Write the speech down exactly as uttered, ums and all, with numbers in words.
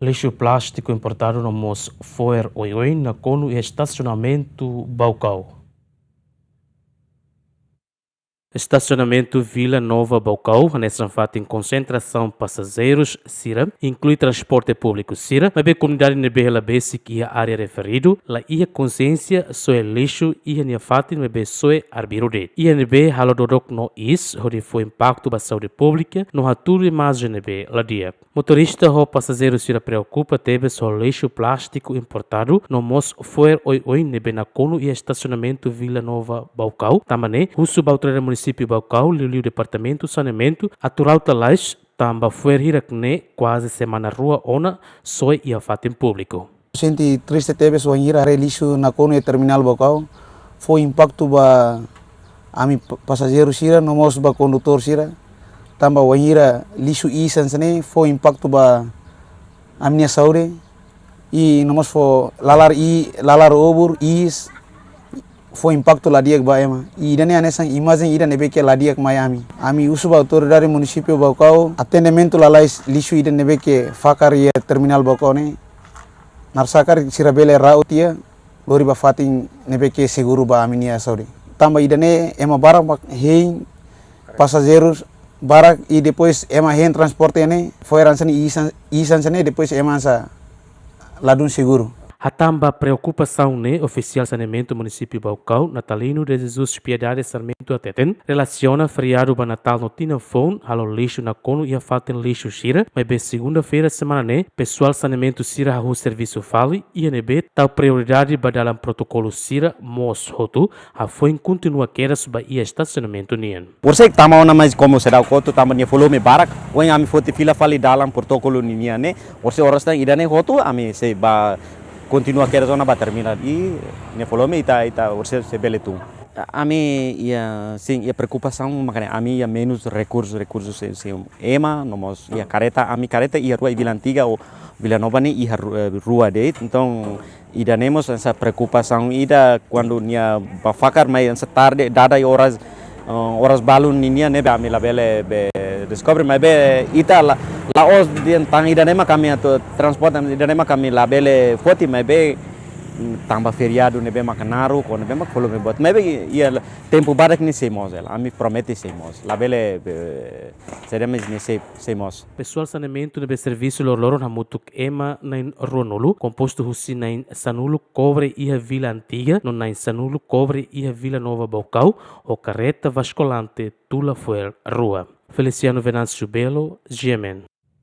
Lixu plástiku importadu no mós fo'er oioin nakonu iha estasionamentu Baucau. Estasionamentu Vila Nova Baucau hanesan fatin konsentrasaun pasajeirus sira, inklui transporte públiku sira, maibé komunidade ne'ebé hela besik iha área referidu la iha konsiénsia soe lixu iha nia fatin, maibé soe arbiru de'it. Iha ne'ebé halo dodok no iis, hodi fó impaktu ba saúde públika no hatudu imajen ne'ebé la di'ak. Motorista ho pasajeiru sira preokupa tebes ho lixu plástiku importadu no mós fo'er oioin ne'ebé nakonu iha estasionamentu Vila Nova Baucau. Tanba ne'e, husu ba autoridade munisípiu Baucau, liuliu Departamentu Saneamentu, atu rauta lalais, tanba fo'er hirak ne'e kuaze semana rua ona soe iha fatin públiku. Sente triste tebes wainhira haree lixu nakonu iha terminál Baucau, fó impaktu ba ami pa-, pasajeiru sira, no mós ba kondutór sira, tanba wainhira lixu iis hanesan ne'e, fó impaktu ba ami-nia saúde, i no mós fó lalar i-, lalar obur, iis, fó impaktu la di'ak ba ema. I ida-ne'e hanesan imajen ida ne'ebé ke la di'ak mai ami. Ami husu ba autoridade munisípiu Baucau, atendimentu lalais lixu ida ne'ebé ke fakar iha terminál Baucau ne'e, naran sá karik sira bele ra'u tiha, lori ba fatin ne'ebé ke seguru ba ami-nia saúde. Tanba ida-ne'e ema barak mak hein, pasajeirus barak, i depois ema hein transporte ne'e, fo'er hanesan ne'e, iis han-, iis hanesan ne'e, depois ema hanesan ladún seguru. Hatán ba preokupasaun ne'e, ofisiál saneamentu munisípiu Baucau, Natalino de Jesus Piedade Sarmento hateten, relasiona feriadu ba Natál no tinan foun, halo lixu nakonu iha fatin lixu sira, maibé segunda-feira semana ne'e, pesoál saneamentu sira hahú servisu fali, iha ne'ebé tau prioridade ba dalan protokolu sira mós hotu, hafoin kontinua kedas ba iha estasionamentu nian. Orsida tama ona mais komu seidauk hotu tanba nia volume barak, ohin ami foti fila fali dalan protokolu ninian ne'e, orsida oras tan ida-ne'e hotu, ami sei ba kontinua kedas ona ba terminál i nia volume ita, ita orsida sei bele tun. Ami iha, sin, iha preokupasaun, maka ne'e ami iha menus rekursu, rekursu sei, sei ema, no mós iha kareta, ami kareta iha rua iha Vila Antiga ou Vila Nova ne'e iha ru-, eh, rua de'it. Entaun, ida-ne'e mós hanesan preokupasaun ida kuandu nia ba fakar mai hanesan tarde, dada iha oras, eh, oras balun ninian ne'ebé ami labele be deskobre, maibé ita la, la'ós dehan tan ida-ne'e mak ami atu transporte, ida-ne'e mak ami labele foti, maibé, mm, tanba feriadu ne'ebé mak naruk, ou ne'ebé mak volume boot. Maibé iha tempu badak ne'e sei moos hela, ami promete sei moos. Labele, eh, sei dehan mais ne'e sei, sei moos. Pesoál saneamentu ne'ebé servisu loroloron hamutuk ema na'in ruanulu, kompostu husi na'in sanulu kobre iha Vila Antiga, no na'in sanulu kobre iha Vila Nova Baucau, ho kareta baskulante tula fo'er rua. Feliciano Venâncio Belo, G M N.